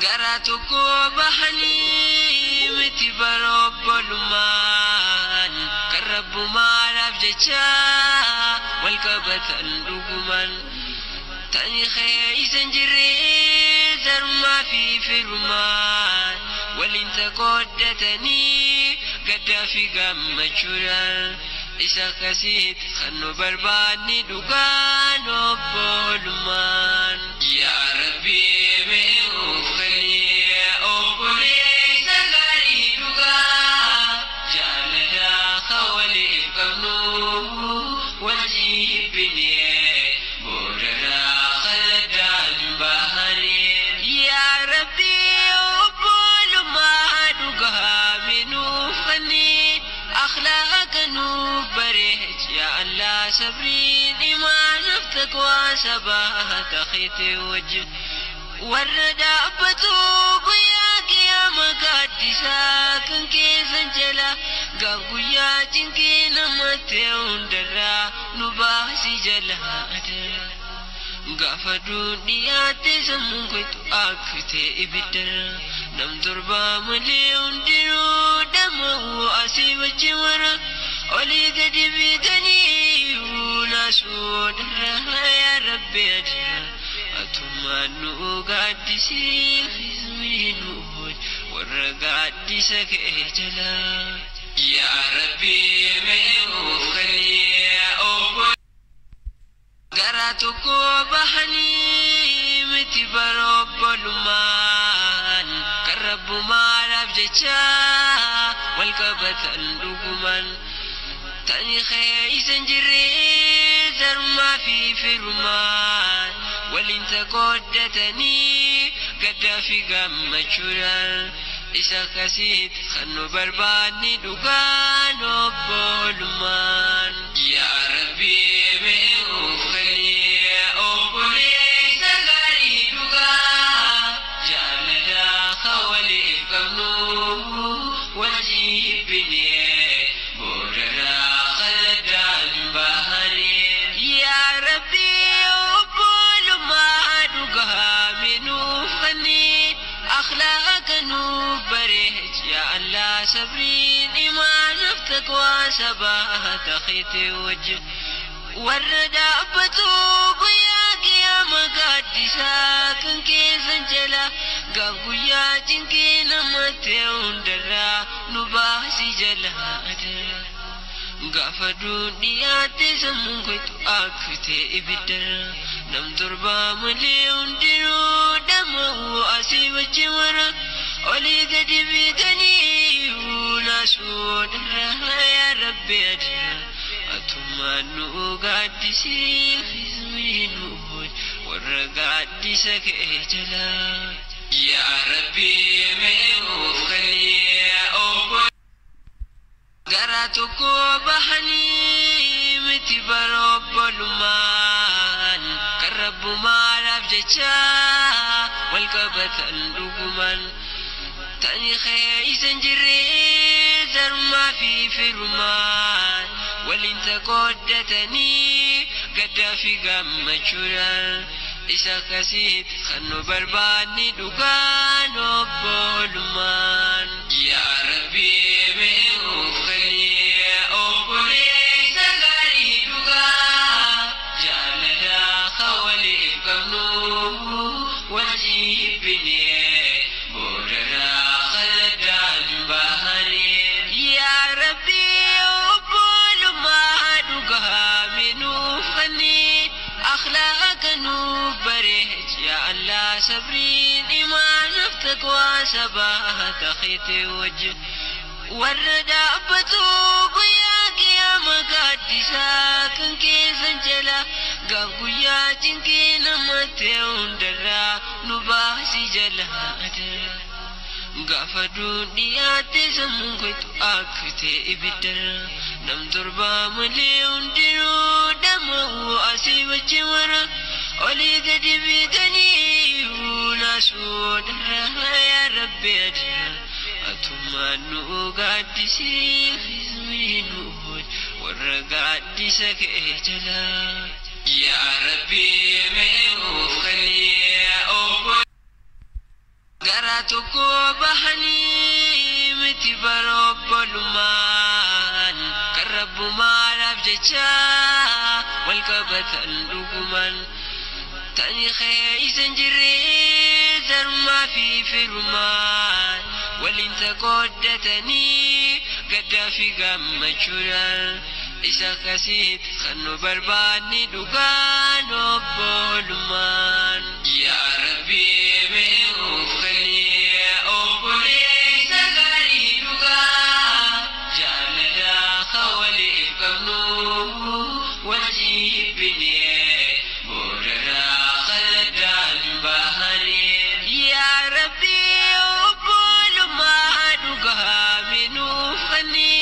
Garaa tokko bahanii miti barobbolummaan kan rabbumaadhaaf jecha wal qabatan dhugumaan tani keessa hin jirre sarmaa fi firummaan waliin taqooddatanii gaddaa fi gammachuudhaan isa akkasitti kan nu barbaanni dhugaan obbolummaan. Yaa Rabbi mee nuuf kenni obboleessa gaarii dhugaa jaalala kan waliif qabnu wal jibbinee boodarraa kan addaan bahanii. Yaa Rabbi obbolummaa dhugaa mee nuuf kenni akhlaaqa nuuf bareech yaa Allah sabriin imaanaaf taqwaa sabaata keetii wajjin. Warra dhaabbatu guyyaa qiyyaama gaaddisaa kan keessan jala gaaf guyyaa cinqii namatti hundarraa nu baasi jala. Gaafa duun dhiyaatte sammuun koytu akka ta'e ibiddarra nam torbaa malee hundinuu dhama'u asii wajji mara olii gadi fiiganii naasuudharra yaa Rabbi adda atumaan nu gaaddisii nu warra gaaddisa kee jala. Yaa Rabbi mee nuuf kenni obbo. Garaa tokko bahanii miti barobbolummaan kan rabbumaadhaaf jecha wal qabatan dhugumaan tani keessa hin jirre sarmaa fi firummaan waliin taqooddatanii gaddaa fi gammachuudhaan isa akkasitti kan nu barbaanni dhugaan obbolummaan. Yaa Rabbi mee nuuf kenni obboleessa gaarii dhugaa jaalala kan waliif qabnu wal jibbinee boodarraa kan addaan bahanii. Yaa Rabbi obbolummaa dhugaa mee nuuf kenni akhlaaqa nuuf bareech yaa Allah sabriin imaanaaf taqwaa sabaata keetii wajjin. Warra dhaabbatu guyyaa qiyyaama gaaddisaa kan keessan jala gaaf guyyaa cinqii namatti hundarraa nu baasi jala. Gaafa duun dhiyaatte sammuun koytu akka ta'e ibiddarra nam torbaa malee hundinuu dhama'u asii wajji mara olii gadi fiiganii naasuudharra yaa Rabbi adda atumaan nu gaaddisii nu warra gaaddisa kee jala. Yaa Rabbi mee nuuf kenni obbo. Garaa tokko bahanii miti barobbolummaan kan rabbumaadhaaf jecha wal qabatan dhugumaan tani keessa hin jirre sarmaa fi firummaan waliin taqooddatanii gaddaa fi gammachuudhaan isa akkasitti kan nu barbaanni dhugaan obbolummaan. Yaa Rabbi mee nuuf kenni obboleessa gaarii dhugaa jaalala kan waliif qabnu wal jibbinee boodarraa kan addaan bahanii. Yaa Rabbi obbolummaa dhugaa mee nuuf kenni akhlaaqa nuuf bareech yaa Allah sabriin imaanaaf taqwaa sabaata keetii wajjin. Warra dhaabbatu guyyaa qiyyaama gaaddisaa kan keessan jala gaaf guyyaa cinqii namatti hundarraa nu baasi jala. Gaafa duun dhiyaatte sammuun koytu akka ta'e ibiddarra nam torbaa malee hundinuu dhama'u asii wajji mara olii gadi fiiganii naasuudharra yaa Rabbi adda atumaan nu gaaddisii nu warra gaaddisa kee jala. Yaa Rabbi mee nuuf kenni obbo. Garaa tokko bahanii miti barobbolummaan kan rabbumaadhaaf jecha wal qabatan dhuguman. Tani keessa hin jirre sarmaa fi firummaan waliin qooddatanii gaddaa fi gammachuudhaan isa akkasitti kan nu barbaanni dhugaan obbolummaan. Yaa Rabbi mee nuuf kenni obboleessa gaarii dhugaa jaalala kan waliif qabnu wal jibbinee boodarraa kan addaan bahanii. Yaa Rabbi obbolummaa dhugaa mee nuuf kenni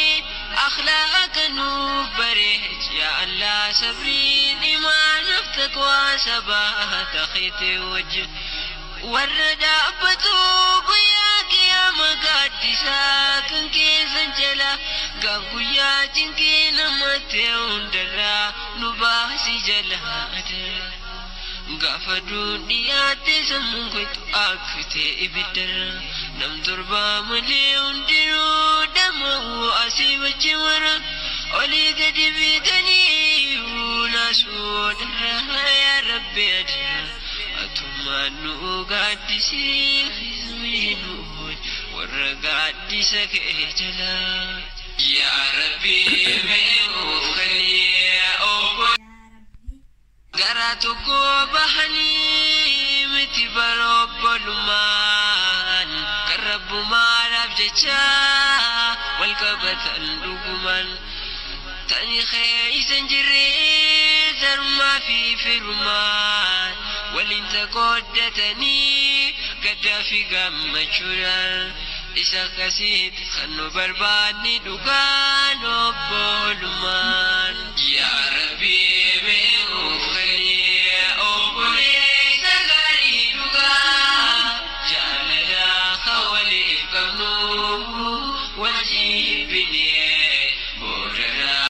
akhlaaqa nuuf bareech yaa Allah sabriin imaanaaf taqwaa sabaata keetii wajjin. Warra dhaabbatu guyyaa qiyyaama gaaddisaa kan keessan jala gaaf guyyaa cinqii namatti hundarraa nu baasi jala. Gaafa duudhiyaatti sammuun koytu akkitee ibiddarra nam torbaa malee hundinuu dhama'u asii wajji mara olii gadi fiiganii naasuudharra yaa Rabbi adda. Atummaan nu gaaddisee nu warra gaaddisa kee jala. Yaa Rabbi mee nuuf kenni obbo. Garaa tokko bahanii miti barobbolummaan kan rabbumaadhaaf jecha wal qabatan dhuguman. Tani keessa hin jirre sarmaa fi firummaan waliin qooddatanii gaddaa fi gammachuudhaan isa akkasitti kan nu barbaanni dhugaan obbolummaan.